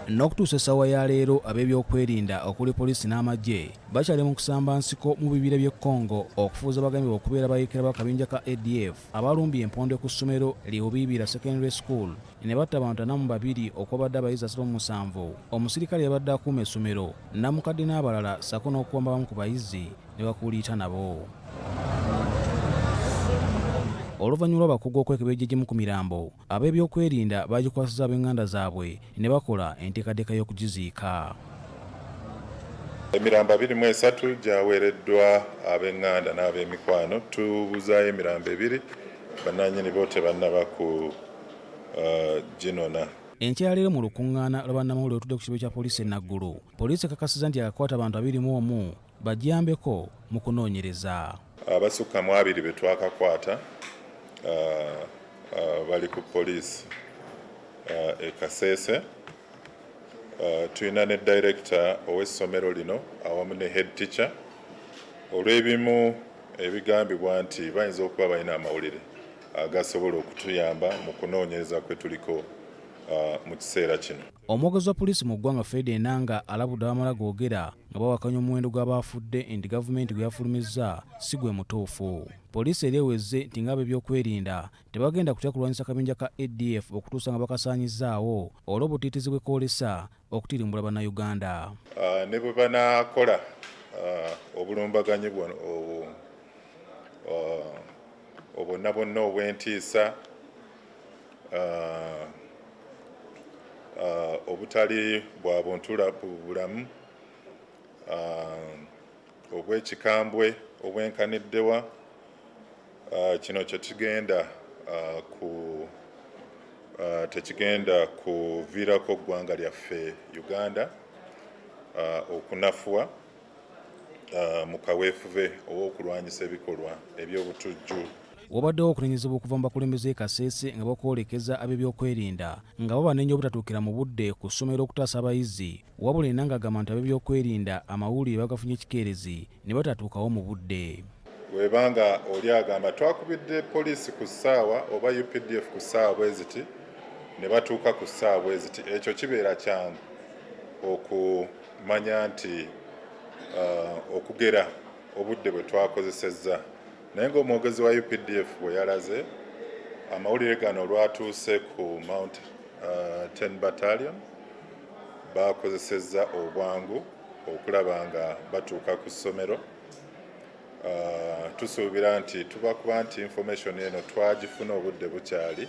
N'okutuusa essaawa ya leero, ab'ebyokwerinda okuli poliisi n'amagye bakyali mu kusamba nsiko mu bibira by'e Congo okufuuza abagambibwa okubeera abayeekera b'akabinja ka ADF abalumbye empondo ku ssomero li Bubiibira Secondary School ne batta abantu 42 okwabadde abayizi 37, omusirikale yabadde akuuma essomero, namukadde n'abalala, ssaako n'okuwamba abamu ku bayizi ne bakuuliita nabo. Oluvannyuma lw'abakugu okwekebejja egimu ku mirambo, ab'ebyokwerinda baagikwasizza ab'enganda zaabwe ne bakola enteekateeka y'okugiziika. Emirambo 23 gyaweereddwa ab'enganda n'ab'emikwano. Tubuzaayo emirambo ebiri, bannannyini bo tebannaba ku ginona. Enkya ya leero mu lukuŋŋaana lwa bannamawulire olutudde ku kitebe kya poliisi e Naggulu, poliisi ekakasizza nti yakakwata abantu 21 bagiyambeko mu kunoonyereza. Abasukka mu 20 be twakakwata bali ku poliisi e Kasese. Tulina ne director ow'essomero lino awamu ne head teacher olw'ebimu ebigambibwa nti bayinza okuba balina amawulire agasobola okutuyamba mu kunoonyereza kwe tuliko mu kiseera kino. Omwogezi wa poliisi mu ggwanga Fred Enanga alabudde abamala googera nga bawakanya omuwendo gw'abaafudde nti gavumenti gwe yafulumizza si gwe mutuufu. Poliisi eri eweze nti ng'ab'ebyokwerinda tebagenda kutya kulwanyisa kabinja ka ADF okutuusa nga bakasaanyizzaawo olw'obutiitiizi bwe koolesa okutirimbula Bannayuganda. Ne bwe banaakola obulumbaganyi obwonna bwonna obw'entiisa, obutali bwa buntu bulamu, obw'ekikambwe obwenkaniddewa, kino tekigenda kuviirako ggwanga lyaffe Uganda okunafuwa mu kaweefube ow'okulwanyisa ebikolwa eby'obutujju. Wabaddewo okunenyezebwa okuva mu bakulembeze e Kasese nga bakwolekeza ab'ebyokwerinda nga babanenya obutatuukira mu budde ku ssomero okutaasa abayizi, wabula Enanga agamba nti ab'ebyokwerinda amawulire bagafunye kikeerezi ne batatuukawo mu budde. Bw'ebanga oli agamba twakubidde poliisi ku ssaawa oba UPDF ku ssaawa bwe ziti ne batuuka ku ssaawa bwe ziti, ekyo kibeera kyangu okumanya nti okugera obudde bwe twakozesezza. Naye ng'omwogezi wa UPDF bwe yalaze, amawulire gano olwatuuse ku Mount 10 Battalion bakozesezza obwangu okulaba nga batuuka ku ssomero. Tusuubira nti tuba kuba nti information eno twagifuna obudde bukyali,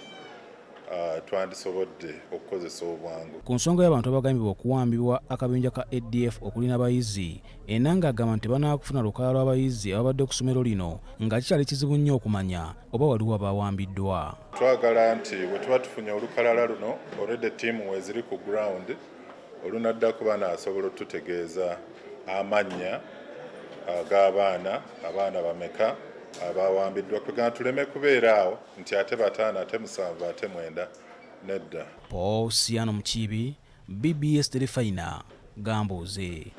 twandisobodde okukozesa obwangu. Ku nsonga y'abantu abagambibwa okuwambibwa akabinja ka ADF okuli n'abayizi, Enanga agamba nti tebannaba lukalala lw'abayizi ababadde ku ssomero lino nga kikyali kizibu nnyo okumanya oba waliwo abawambiddwa. Twagala nti bwe tuba tufunye olukalala luno, already team weziri ku ground, olunaddako banaasobola otutegeeza amannya ag'abaana, abaana bameka abawambiddwa, kwegamba tuleme kubeera awo nti ate 5 ate 7 ate 9, nedda. Paul Siano Mukiibi, BBS Terefayina, Gambuuze.